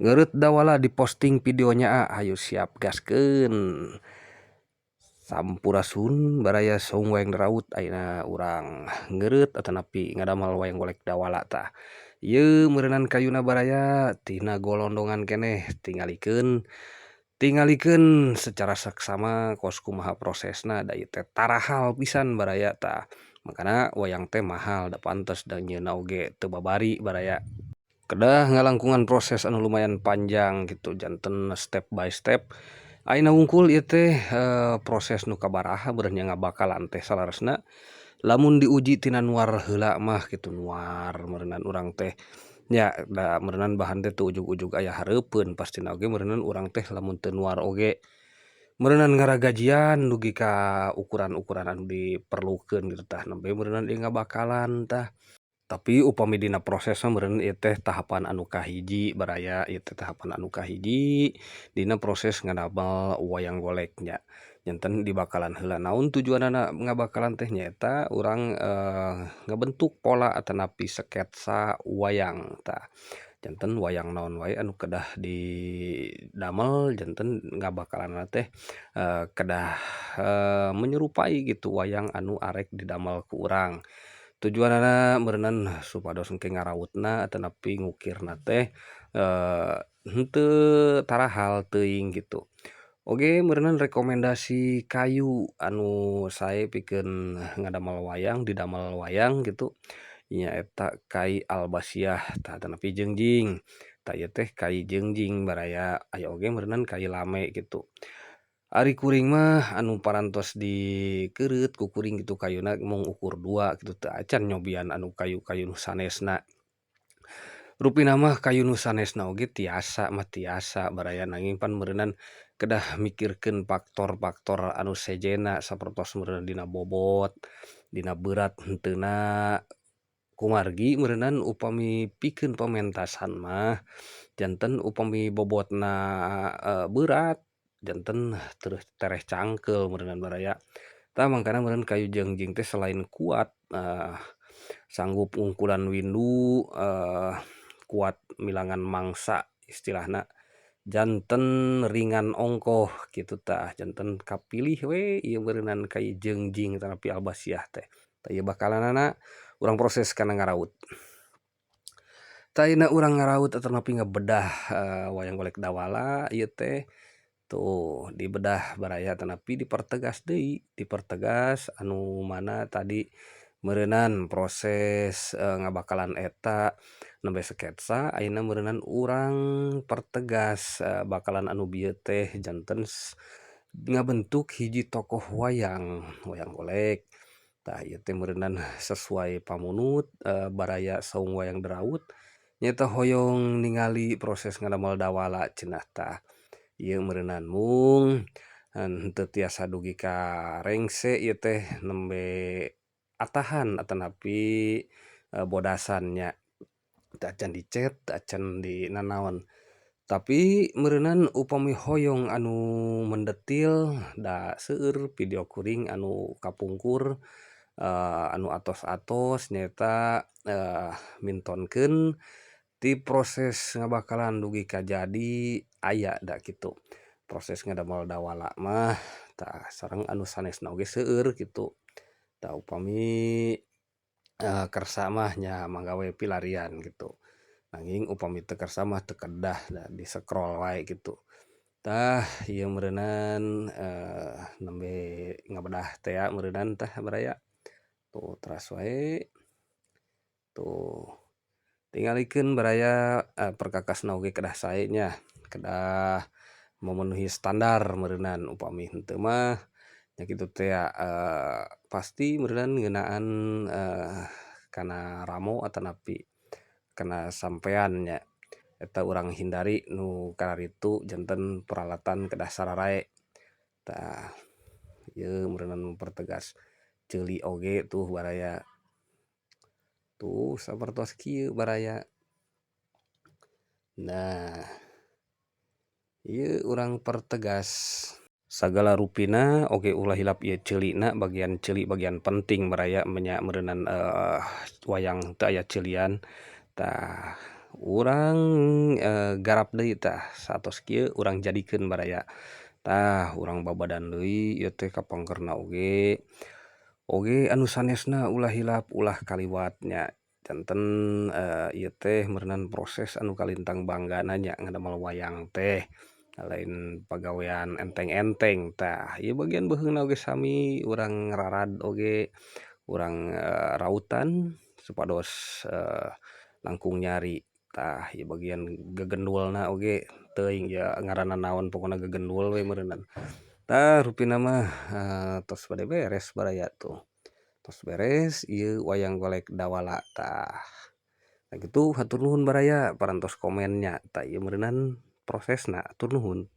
Ngeureut Dawala diposting videonya, ayo siap gaskeun. Sampurasun baraya saung wayang Daraut, ayeuna urang ngeureut atanapi ngadamel wayang golek Dawala tah. Ieu meureunan kayuna baraya tina golondongan keneh, tingalikeun tingalikeun secara saksama kos kumaha prosesna, da ieu teh tarahal pisan baraya tah. Makana wayang teh mahal da pantes da nyieunna oge teu babari baraya. Kedah ngalangkungan proses anu lumayan panjang gitu, janten step by step. Ayeuna wungkul ieu teh proses nu kabaraha beureum nya ngabakalan teh saleresna lamun diuji tina nuar heula mah kitu, nuar meureunan urang teh nya da meureunan bahan teh teu ujug-ujug aya hareupeun, pastina oge meureunan urang teh lamun teu nuar oge meureunan ngaragajian dugi ka ukuran-ukuran anu diperlukeun kitu tah, nembe meureunan ieu ngabakalan tah. Tapi upami dina prosesna meureun ieu teh tahapan anu kahiji baraya, ieu teh tahapan anu kahiji dina proses ngadamel wayang golek nya. Janten dibakalan heula, naon tujuanana ngabakalan teh, nyaeta urang ngabentuk pola atanapi sketsa wayang tah. Janten wayang naon wae anu kedah didamel, janten ngabakalanna teh kedah menyerupai gitu wayang anu arek didamel ku urang. Tujuanana meureunan supados engke ngarautna atanapi ngukirna teh henteu tarahal teuing gitu. Oge meureunan rekomendasi kayu anu sae pikeun ngadamel wayang, didamel wayang gitu nyaeta kai albasiah tah atanapi jengjing. Tah ieu teh kai jengjing baraya, aya oge meureunan kai lame gitu. Ari kuring mah anu parantos dikeureut ku kuring gitu kayuna mung ukur dua kitu, teu acan nyobian anu kayu-kayu nu sanesna. Rupina mah kayu nu sanesna oge tiasa mah tiasa baraya, nanging pan meureunan kedah mikirkeun faktor-faktor anu sejenna sapertos meureun dina bobot, dina beurat henteuna. Kumargi meureunan upami pikeun pamentasan mah janten upami bobotna beurat janten tereh cangkeul meureunan baraya. Tah mangkana meureun kayu jengjing teh selain kuat, sanggup ngungkulan windu, kuat milangan mangsa istilahna, janten ringan ongkoh kitu tah, janten kapilih we ieu meureunan kai jengjing atanapi albasiah teh. Tah ieu bakalanana urang proses kana ngaraut. Tah ayeuna urang ngaraut atanapi ngabedah wayang golek Dawala ieu teh tuh dibedah baraya atanapi dipertegas deui, dipertegas anu mana tadi meureunan proses ngabakalan eta nembe sketsa, ayeuna meureunan urang pertegas bakalan anu bieu teh janten ngabentuk hiji tokoh wayang, wayang golek. Tah ieu teh meureunan sesuai pamunut baraya saung wayang Daraut nyaeta hoyong ningali proses ngadamel Dawala cenah tah. Ieu meureunan mung henteu tiasa dugi ka rengse ieu teh nembe atahan atanapi bodasan nya, teu acan dicet, teu acan dinanaon. Tapi meureunan upami hoyong anu mendetil da seueur video kuring anu kapungkur anu atos-atos nyaeta mintonkeun ti proses ngabakalan dugi ka jadi aya da kitu. Proses ngadamel Dawala mah tah sareng anu sanesna oge seueur kitu. Tah upami kersa mah nya mangga we pilarian gitu. Nanging upami teu kersa mah teu kedah da di scroll wae kitu. Tah ieu meureunan nembe ngabedah tea meureunan tah baraya. Tuh teras wae. Tuh tingalikeun baraya perkakasna oge kedah sae nya, kedah memenuhi standar meureunan, upami henteu mah nya kitu teh pasti meureunan ngeunaan kana ramo atanapi kana sampean nya. Eta urang hindari nu kararitu, janten peralatan kedah sararae. Tah ieu meureunan mempertegas ceuli oge tuh baraya. Tuh sapertos kieu baraya. Nah ieu urang pertegas sagala rupina oge, ulah hilap ieu ceulina, bagian ceuli bagian penting baraya nya meureunan wayang teu aya ceulian tah. Urang garap deui tah saatos kieu urang jadikeun baraya. Tah urang babadan deui ieu teh kapengkerna oge. Oge anu sanesna ulah hilap ulah kaliwat nya janten ieu teh meureunan proses anu kalintang banggana nya ngadamel wayang teh lain pagawean enteng-enteng tah ieu bagian beuheungna oge sami urang ngararad oge urang rautan supados langkung nyari tah ieu bagian gegendulna oge teuing ieu ngaranna naon pokona gegendul we meureunan. Tah rupina mah tos bade beres baraya tuh. Tos beres ieu wayang golek dawala tah. Sakitu hatur nuhun baraya parantos komen nya tah ieu meureunan prosesna hatur nuhun.